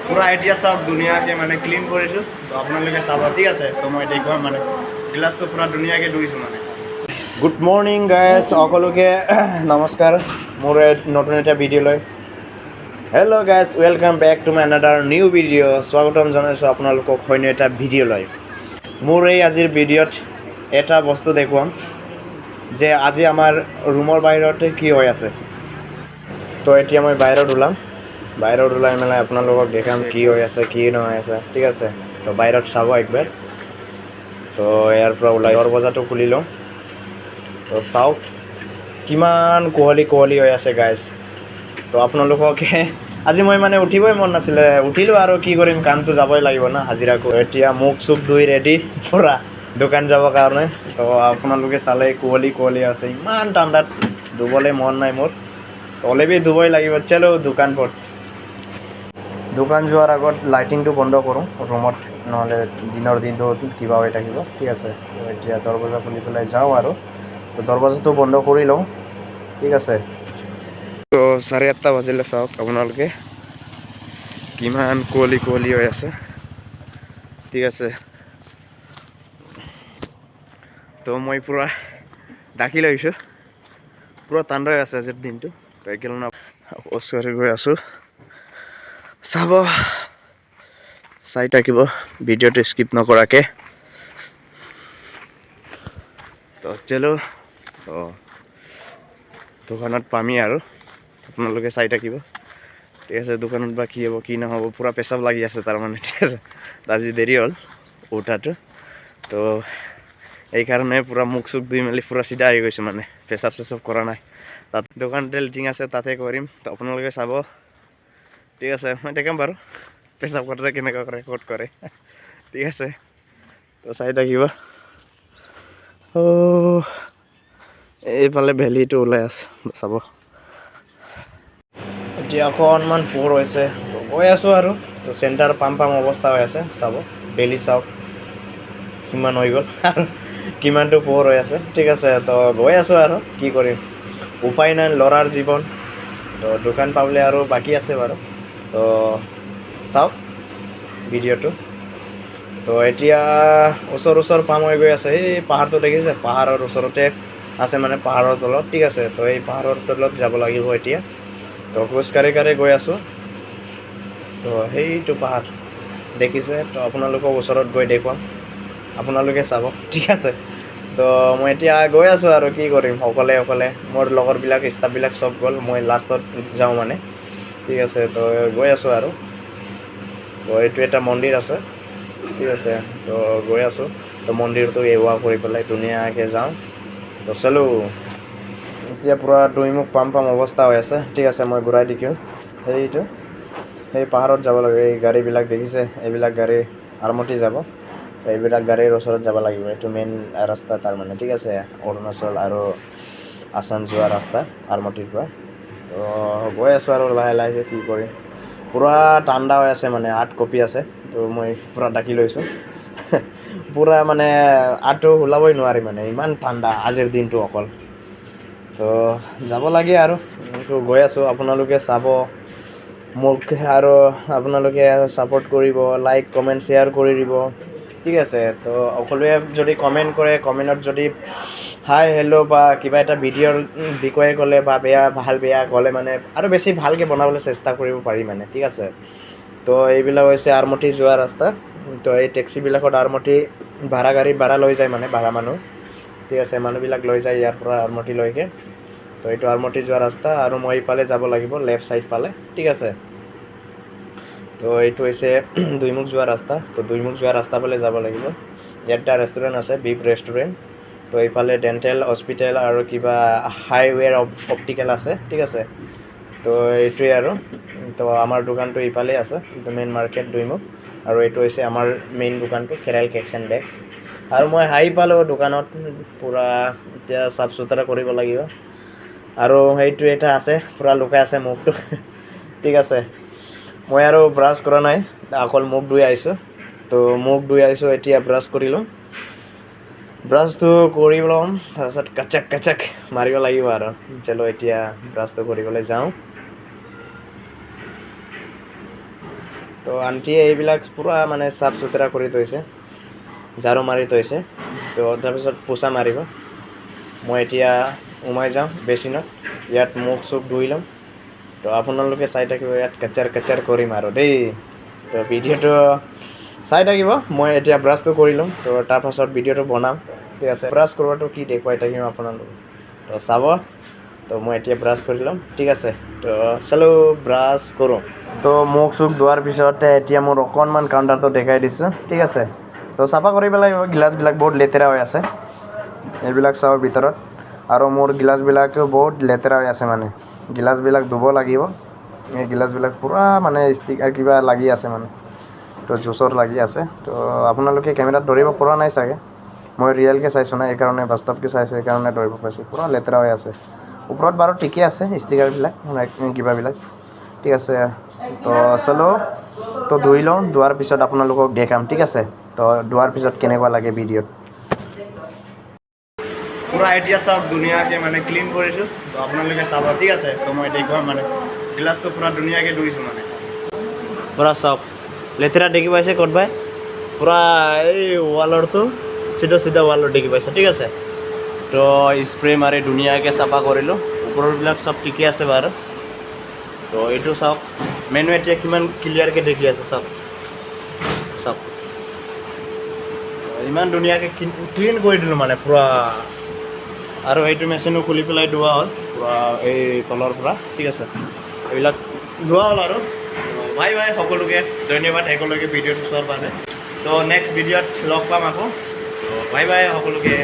পূৰা এতিয়া চাওক, ধুনীয়াকৈ মানে ক্লিন কৰিছোঁ। তো আপোনালোকে চাব, ঠিক আছে? তো মই দেখুৱাম, মানে গিলাচটো পূৰা ধুনীয়াকৈ ধুইছোঁ মানে। গুড মৰ্ণিং গাইজ, সকলোকে নমস্কাৰ মোৰ এই নতুন এটা ভিডিঅ' লৈ। Hello guys, welcome back to my another new video. স্বাগতম জনাইছোঁ আপোনালোকক অন্য এটা ভিডিঅ' লৈ। মোৰ এই আজিৰ ভিডিঅ'ত এটা বস্তু দেখুৱাম যে আজি আমাৰ ৰুমৰ বাহিৰতে কি হৈ আছে। তো এতিয়া মই বাহিৰত ওলাম। বাহিৰত ওলাই মেলাই আপোনালোকক দেখাম কি হৈ আছে, কি নহয় আছে, ঠিক আছে? তো বাহিৰত চাব একবাৰ। তো ইয়াৰ পৰা ওলাই দৰৱাজাটো খুলি লওঁ। তো চাওক, কিমান কুঁৱলী কুঁৱলী হৈ আছে গাইজ। তো আপোনালোককে আজি মই মানে উঠিবই মন নাছিলে, উঠিলোঁ আৰু কি কৰিম, কামটো যাবই লাগিব না, হাজিৰা কৰি। এতিয়া মুখ চুখ ধুই ৰেডি পূৰা দোকান যাবৰ কাৰণে। তো আপোনালোকে চালে, কুঁৱলী কুঁৱলী আছে। ইমান ঠাণ্ডাত ধুবলৈ মন নাই মোৰ, তো হ'লে ধুবই লাগিব। চলো দোকান পথ। দোকান যোৱাৰ আগত লাইটিংটো বন্ধ কৰোঁ ৰুমত, নহ'লে দিনৰ দিনটো কিবা হৈ থাকিব, ঠিক আছে? তো এতিয়া দৰৱাজা খুলি পেলাই যাওঁ আৰু। তো দৰৱাজাটো বন্ধ কৰি লওঁ, ঠিক আছে? তো 8:30 বাজিলে। চাওক আপোনালোকে, কিমান কুঁৱলী কুঁৱলী হৈ আছে, ঠিক আছে? তো মই পূৰা ঢাকি লৈছোঁ। পূৰা ঠাণ্ডা হৈ আছে আজিৰ দিনটো। তো এইকাৰণে খোজকাঢ়ি গৈ আছোঁ। চাব, চাই থাকিব ভিডিঅ'টো স্কিপ নকৰাকৈ। তো চলো, তো দোকানত পামেই আৰু, আপোনালোকে চাই থাকিব, ঠিক আছে? দোকানত বা কি হ'ব, কি নহ'ব। পূৰা পেচাব লাগি আছে তাৰমানে, ঠিক আছে? আজি দেৰি হ'ল উঠাটো, তো এইকাৰণে পূৰা মুখ চুখ ধুই মেলি পূৰা চিধা আহি গৈছোঁ, মানে পেচাব চেচাব কৰা নাই। তাত দোকানতে লেট্ৰিন আছে, তাতে কৰিম। তো আপোনালোকে চাব, ঠিক আছে? মই দেখাম বাৰু পেচাব কৰোঁতে কেনেকুৱা কৰে, ক'ত কৰে, ঠিক আছে? তো চাই থাকিব। অ' এইফালে ভেলিটো ওলাই আছে, চাব। এতিয়া অকণমান পোহৰ হৈছে, তো গৈ আছোঁ আৰু। তো চেণ্টাৰ পাম পাম অৱস্থা হৈ আছে। চাব, বেলি চাওক কিমান হৈ গ'ল আৰু কিমানটো পোহৰ হৈ আছে, ঠিক আছে? তো গৈ আছোঁ আৰু, কি কৰিম, উপায় নাই, ল'ৰাৰ জীৱন। তো দোকান পাবলৈ আৰু বাকী আছে বাৰু। তো চাওক ভিডিঅ'টো। তো এতিয়া ওচৰ ওচৰ পাম হৈ গৈ আছে। এই পাহাৰটো দেখিছে? পাহাৰৰ ওচৰতে আছে, মানে পাহাৰৰ তলত, ঠিক আছে? তো এই পাহাৰৰ তলত যাব লাগিব এতিয়া। তো খোজ কাঢ়ি কাঢ়ি গৈ আছোঁ। তো সেইটো পাহাৰ দেখিছে? তো আপোনালোকক ওচৰত গৈ দেখুৱাম, আপোনালোকে চাব, ঠিক আছে? তো মই এতিয়া গৈ আছোঁ আৰু, কি কৰিম, অকলে অকলে। মোৰ লগৰবিলাক, ষ্টাফবিলাক চব গ'ল, মই লাষ্টত যাওঁ মানে, ঠিক আছে? তো গৈ আছোঁ আৰু। তো এইটো এটা মন্দিৰ আছে, ঠিক আছে? তো গৈ আছোঁ। তো মন্দিৰটো সেৱা কৰি পেলাই ধুনীয়াকৈ যাওঁ। তো চলো, এতিয়া পূৰা দুইমুখ পাম পাম অৱস্থা হৈ আছে, ঠিক আছে? মই ঘূৰাই দিওঁ। সেইটো সেই পাহাৰত যাব লাগে। এই গাড়ীবিলাক দেখিছে? এইবিলাক গাড়ী আৰমতি যাব। এইবিলাক গাড়ীৰ ওচৰত যাব লাগিব। এইটো মেইন ৰাস্তা তাৰমানে, ঠিক আছে? অৰুণাচল আৰু আছাম যোৱা ৰাস্তা আৰমতিৰ পৰা। তো গৈ আছোঁ আৰু লাহে লাহেকৈ, কি কৰিম। পূৰা ঠাণ্ডা হৈ আছে, মানে হাত কঁপি আছে। তো মই পূৰা ঢাকি লৈছোঁ পূৰা, মানে হাতটো ওলাবই নোৱাৰি, মানে ইমান ঠাণ্ডা আজিৰ দিনটো অকল। তো যাব লাগে আৰু। তো গৈ আছোঁ, আপোনালোকে চাব মোক আৰু আপোনালোকে ছাপোৰ্ট কৰিব, লাইক, কমেণ্ট, শ্বেয়াৰ কৰি দিব, ঠিক আছে? তো সকলোৱে যদি কমেণ্ট কৰে, কমেণ্টত যদি হাই হেল্ল' বা কিবা এটা ভিডিঅ'ৰ বিষয়ে ক'লে বা বেয়া ভাল বেয়া ক'লে, মানে আৰু বেছি ভালকৈ বনাবলৈ চেষ্টা কৰিব পাৰি মানে, ঠিক আছে? তো এইবিলাক হৈছে আৰমতি যোৱা ৰাস্তা। তো এই টেক্সিবিলাকত আৰমতি ভাড়া গাড়ী ভাড়া লৈ যায়, মানে ভাড়া মানুহ, ঠিক আছে? মানুহবিলাক লৈ যায় ইয়াৰ পৰা আৰমতিলৈকে। তো এইটো আৰমতি যোৱা ৰাস্তা আৰু মই ইফালে যাব লাগিব, লেফ্ট ছাইড ফালে, ঠিক আছে? তো এইটো হৈছে দুইমুখ যোৱা ৰাস্তা। তো দুইমুখ যোৱা ৰাস্তা ফালে যাব লাগিব। ইয়াত এটা ৰেষ্টুৰেণ্ট আছে, বিফ ৰেষ্টুৰেণ্ট। তো এইফালে ডেণ্টেল হস্পিটেল আৰু কিবা হাইৱেৰ অপটিকেল আছে, ঠিক আছে? তো এইটোৱে আৰু। তো আমাৰ দোকানটো ইফালে আছে, এইটো মেইন মাৰ্কেট দুইমুখ আৰু এইটো হৈছে আমাৰ মেইন দোকানটো, কেৰেল কেকছ এণ্ড বেকছ। আৰু মই আহি পালোঁ দোকানত। পূৰা এতিয়া চাফ চুতৰা কৰিব লাগিব আৰু সেইটো এটা আছে, পূৰা লুকাই আছে মুখটো, ঠিক আছে? মই আৰু ব্ৰাছ কৰা নাই, অকল মুখ ধুই আহিছোঁ। তো মুখ ধুই আহিছোঁ, এতিয়া ব্ৰাছ কৰি ল'ম। ব্ৰাছটো কৰি ল'ম, তাৰপিছত কাচাক কাচাক মাৰিব লাগিব আৰু। চলো, এতিয়া ব্ৰাছটো কৰিবলৈ যাওঁ। তো আণ্টিয়ে এইবিলাক পূৰা মানে চাফ চুতৰা কৰি থৈছে, ঝাৰু মাৰি থৈছে। তো তাৰপিছত পোচা মাৰিব। মই এতিয়া সোমাই যাওঁ বেচিনত, ইয়াত মুখ চুখ ধুই ল'ম। তো আপোনালোকে চাই থাকিব, ইয়াত কেচাৰ কেচাৰ কৰিম আৰু দেই। তো ভিডিঅ'টো চাই থাকিব। মই এতিয়া ব্ৰাছটো কৰি ল'ম, তো তাৰপাছত ভিডিঅ'টো বনাম, ঠিক আছে? ব্ৰাছ কৰোৱাটো কি দেখুৱাই থাকিম আপোনালোকক, তো চাব। তো মই এতিয়া ব্ৰাছ কৰি ল'ম, ঠিক আছে? তো চলো, ব্ৰাছ কৰোঁ। তো মুখ চুখ ধোৱাৰ পিছত এতিয়া মোৰ অকণমান কাউণ্টাৰটো দেখাই দিছোঁ, ঠিক আছে? তো চাফা কৰিব লাগিব, গিলাচবিলাক বহুত লেতেৰা হৈ আছে। এইবিলাক চাওঁ ভিতৰত আৰু মোৰ গিলাচবিলাকো বহুত লেতেৰা হৈ আছে, মানে গিলাচবিলাক ধুব লাগিব। এই গিলাচবিলাক পূৰা মানে ষ্টিকাৰ কিবা লাগি আছে, মানে তো জুচৰ লাগি আছে। তো আপোনালোকে কেমেৰাত ধৰিব পৰা নাই চাগে। মই ৰিয়েলকৈ চাইছোঁ না, সেইকাৰণে, বাস্তৱকৈ চাইছোঁ, সেইকাৰণে ধৰিব পাৰিছোঁ। পূৰা লেতেৰা হৈ আছে। ওপৰত বাৰু ঠিকে আছে, ষ্টিকাৰবিলাক, কিবাবিলাক ঠিক আছে। তো চলো, তো ধুই লওঁ, ধোৱাৰ পিছত আপোনালোকক দেখাম, ঠিক আছে? তো ধোৱাৰ পিছত কেনেকুৱা লাগে ভিডিঅ'ত পূৰা। এতিয়া চাওক, ধুনীয়াকৈ মানে ক্লিন কৰিছোঁ। তো আপোনালোকে চাব, ঠিক আছে? তো মই দেখুৱাম, মানে গ্লাছটো পূৰা ধুনীয়াকৈ ধুইছোঁ, মানে পূৰা চাওক, লেতেৰা দেখি পাইছে ক'তবাই? পূৰা এই ৱালৰটো চিধা চিধা ৱালৰ দেখি পাইছে, ঠিক আছে? তো স্প্ৰে মাৰি ধুনীয়াকৈ চাফা কৰিলোঁ। ওপৰৰবিলাক চব ঠিকে আছে বাৰু। তো এইটো চাওক, মেনু এতিয়া কিমান ক্লিয়াৰকৈ দেখি আছে, চাওক চাওক। ইমান ধুনীয়াকৈ ক্লিন কৰি দিলোঁ মানে পূৰা। আৰু এইটো মেচিনো খুলি পেলাই ধোৱা হ'ল পূৰা এই তলৰ পৰা, ঠিক আছে? এইবিলাক ধোৱা হ'ল আৰু বাই বাই সকলোকে, ধন্যবাদ একেলগে ভিডিঅ'টো চোৱাৰ বাবে। তো নেক্সট ভিডিঅ'ত লগ পাম আকৌ। তো বাই বাই সকলোকে।